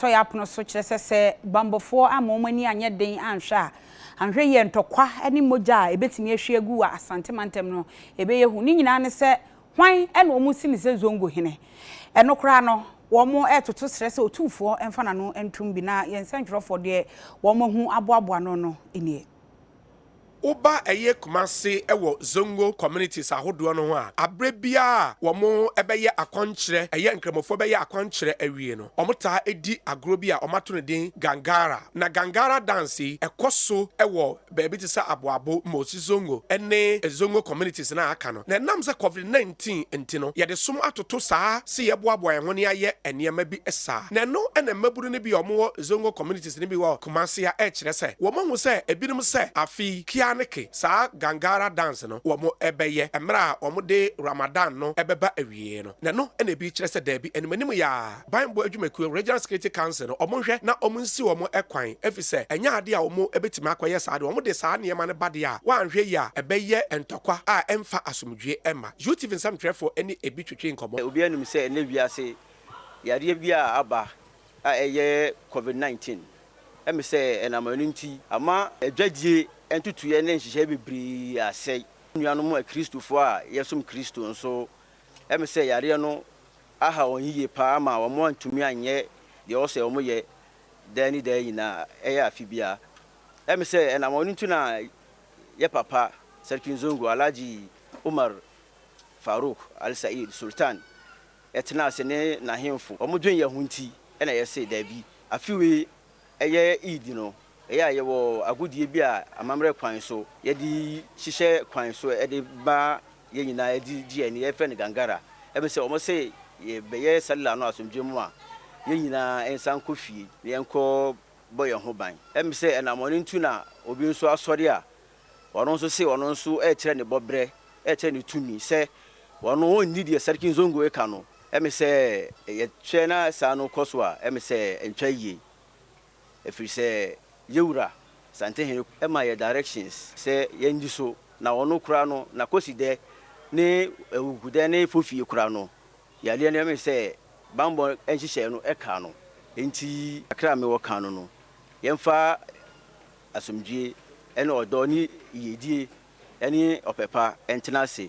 Tɔeɛ apono so kyerɛ sɛ sɛ bammɔfoɔ amma wɔn ani anyɛ den anhwɛ a, anhwɛ yie a ntɔkwa ne mogya a ɛbɛtumi ahwie agu wɔ Asante mantam no, ɛbɛyɛ hu. Ne nyinaa ne sɛ, hwan na wɔsi no sɛ Zongo hene? Ɛno koraa no, wɔretoto srɛ sɛ Otumfoɔ mfa n'ano ntom bi na yɛn nsɛntwerɛfoɔ deɛ wɔahu aboaboa ano no nie. Woba ɛyɛ Kumasi wɔ Zongo communities ahodoɔ no ho a, aberɛ biara a wɔn bɛyɛ akwankyerɛ, ɛyɛ Nkramofoɔ bɛyɛ akwankyerɛ awie no, wɔn taa di agorɔ bi a wɔn ato no din Gangara. Na Gangara dance yi, ɛkɔ so wɔ baabi te sɛ Aboabo, Mosi Zongo ne Zongo communities no a aka no. Na ɛnam sɛ Covid 19 nti no, yɛde som atoto saa se yɛboaboa yɛn ho na yɛayɛ nneɛma bi saa. Na ɛno na mmabunu no bi a wɔwɔ Zongo communities no bi wɔ Kumasi a ɛrekyerɛ sɛ wɔahu sɛ ebinom sɛ afe yi kia ne ke saa Gangara dance no wɔbɛyɛ mmerɛ a wɔde Ramadan no bɛba awieɛ no. Na ɛno na ebi rekyerɛ sɛ daabi animanim yɛ ara Banbɔ Adwumakuo, Regional Security Council, no wɔnhwɛ na wɔnsi wɔn kwan efisɛ ɛnyɛ adeɛ a wɔbɛtumi akɔyɛ saa deɛ. Wɔde saa nneɛma no ba deɛ a wɔanhwɛ yie a ɛbɛyɛ ntɔkwa a ɛmfa asomdwoeɛ mma. UTV nsɛmtwerɛfoɔ ne ebi twetwee nkɔmmɔ. Obiara nim sɛ ɛnnɛ wiase yareɛ bi a aba a ɛyɛ Covid 19, ɛme sɛ ɛnam ɛno nti ama adwadie ntotoeɛ ne nhyehyɛeɛ bebree asɛe. Nuanom Akristofoɔ a yɛsom Kristo nso, ɛme sɛ yareɛ no aha wɔn yiye paa ama wɔantumi anyɛ deɛ ɛwɔ sɛ wɔyɛ daa ne daa nyinaa, ɛyɛ afe biara. Ɛyɛ me sɛ ɛnam ɔno nti na yɛ papa Sarkin Zongo Alhaji Umar Farouk Al Said Sultan tenaa ase ne n'ahemfo, wɔdwen yɛn ho nti na yɛse daabi, afe wei ɛyɛ Eid no, ɛyɛ a yɛwɔ agodie bi a amammerɛ kwan so yɛde hyehyɛ kwan so de ma yɛn nyinaa de gye yɛn ani, yɛfrɛ no Gangara. Ɛne sɛ wɔse yɛbɛyɛ Sallah no asomdwoeɛ mu a, yɛn nyinaa nsan nkɔ fie na yɛnkɔ bɔ yɛn ho ban. Ɛne sɛ ɛnam ɔno nti na obi nso asɔre a ɔno nso se ɔno nso rekyerɛ ne bɔberɛ, rekyerɛ ne tumi sɛ ɔno ɔnni deɛ Sarkin Zongo reka no. Ɛme sɛ yɛhwɛ na saa no kɔ so a, ɛme sɛ ɛntwa yie. Ɛfiri sɛ yɛwura Santehene ma yɛ directions sɛ yɛndi so na ɔno koraa no n'akosidɛ ne awukudɛ ne fofie koraa no yareɛ no ɛme sɛ banbɔ nhyehyɛɛ no ɛka no. Enti kakra a mewɔ ka no no yɛmfa asomdwie ne ɔdɔ ne yiedie ne ɔpɛ pa ntena ase.